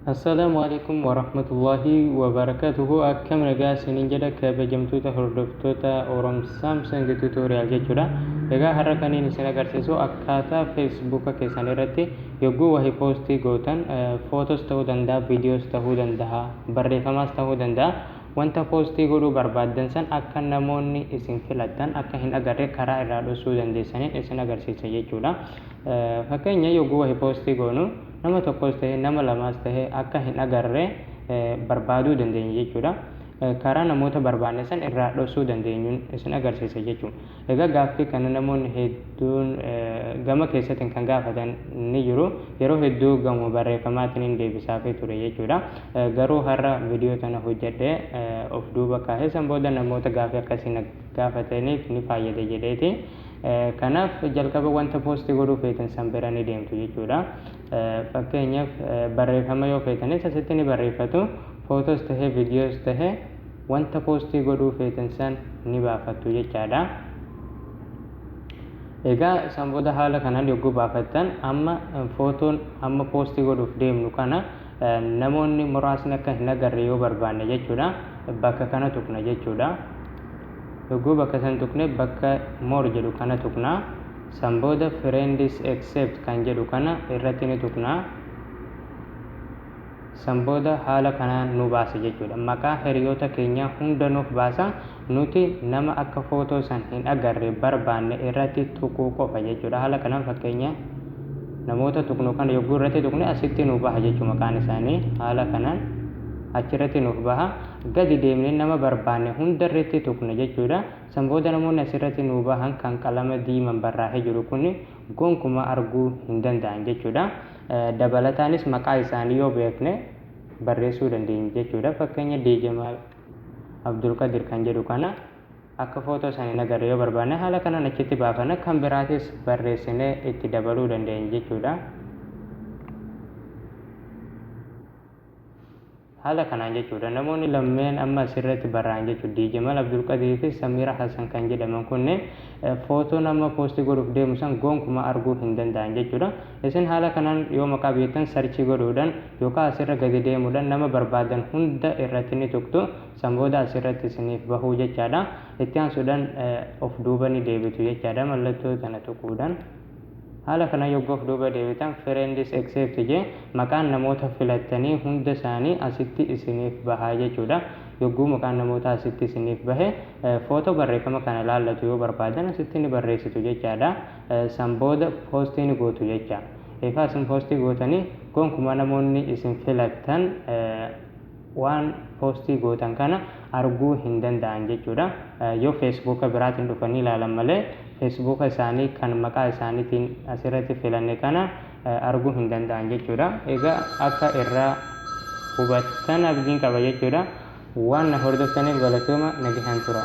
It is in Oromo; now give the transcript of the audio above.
Assalaamu alaikum warahmatullahi wabarakatuhu. Akkam nagaa isiniin jedha, kabajamtoota hordoftoota Orom Samsung Tutorial jechuudha. Egaa har'a kaniin isin agarsiisu akkaataa Feesbuuka keessan irratti yogguu wahii poostii gootan, footos ta'uu danda'a, viidiyoos ta'uu danda'a, barreeffamaas ta'uu danda'a. Wanta poostii godhuu barbaaddan san akka namoonni isin filattan akka hin agarre karaa irraa dhoksuu dandeessaniin isin agarsiisa jechuudha. Fakkeenya, yogguu wahii poostii goonu nama tokkos ta'e nama lamaas ta'e akka hin agarre barbaaduu dandeenya jechuudha. Karaa namoota barbaanne san irraa dhoksuu dandeenyuun isin agarsiisa jechuudha. Egaa gaaffii kana namoonni hedduun gama keessatiin kan gaafatan ni jiru. Yeroo hedduu gama barreeffamaatiin hin deebisaafii ture jechuudha. Garuu har'a viidiyoo tana hojjedhee of duuba kaahee san booda namoota gaaffii akkasii na gaafataniif ni fayyada jedheeti. Kanaaf jalqaba wanta poostii godhuu feetan san bira ni deemtu jechuudha. Fakkeenyaaf, barreeffama yoo feetanis asitti ni barreeffatu. Footos tahee viidiyoos tahee wanta poostii godhuu feetan san ni baafattu jechaadha. Egaa san booda haala kanaan yogguu baafattan, amma footoon amma poostii godhuuf deemnu kana namoonni muraasni akka hin agarre yoo barbaanne jechuudha, bakka kana tuqna jechuudha. Yogguu bakka san tuqne, bakka more jedhu kana tuqna. San booda friends except kan jedhu kana irratti ni tuqna. San booda haala kanaan nu baasa jechuudha. Maqaa hiriyoota keenyaa hunda nuuf baasa. Nuti nama akka footoo san hin agarre barbaanne irratti tuquu qofa jechuudha. Haala kanaan fakkeenya namoota tuqnu kana yogguu irratti tuqne, asitti nu baha jechuudha maqaan isaanii. Haala kanaan achirratti nuuf baha. Gadi deemnee nama barbaanne hunda irratti tuqna jechuudha. San booda namoonni asirratti nu bahan kan qalama diimaan barraa'ee jiru kun gonkumaa arguu hin danda'an jechuudha. Dabalataanis maqaa isaanii yoo beekne barreessuu dandeenya jechuudha. Fakkeenya, Diijamaal Abdulqadir kan jedhu kana akka footoo san hin agarre yoo barbaanne, haala kanaan achitti baafanna. Kan biraatis barreessinee itti dabaluu dandeenya jechuudha. Haala kanaan jechuudha. Namoonni lammeen amma asirratti barraa'an jechuudha. Diijamal Abdulqadirii fi Samiira Hassan kan jedhaman kunneen footoo nama poostii godhuuf deemu san gonkumaa arguu hin danda'an jechuudha. Isin haala kanaan yoo maqaa beektan search godhuudhaan yookaan asirra gadi deemuudhaan nama barbaadan hunda irratti ni tuqtu. San booda asirratti isiniif bahuu jechaadha. Itti aansuudhaan of duuba ni deebitu jechaadha, mallattoo tana tuquudhaan. Haala kanaan yogguu of duuba deebitan, friends except jee maqaan namoota filattanii hunda isaanii asitti isiniif bahaa jechuudha. Yogguu maqaan namoota asitti isiniif bahe, footoo barreeffama kana laallatu yoo barbaadan asitti ni barreessitu jechaadha. San booda poostii ni gootu jecha. Ifaa isin poostii gootanii, gonkumaa namoonni isin filattan waan poostii gootan kana arguu hin danda'an jechuudha. Yoo Feesbuuka biraatiin dhufanii ilaalan malee, Feesbuuka isaanii kan maqaa isaaniitiin asirratti filanne kana arguu hin danda'an jechuudha. Egaa akka irraa hubattan abdiin qaba jechuudha. Waan na hordoftaniif galatooma, nagahaan tura.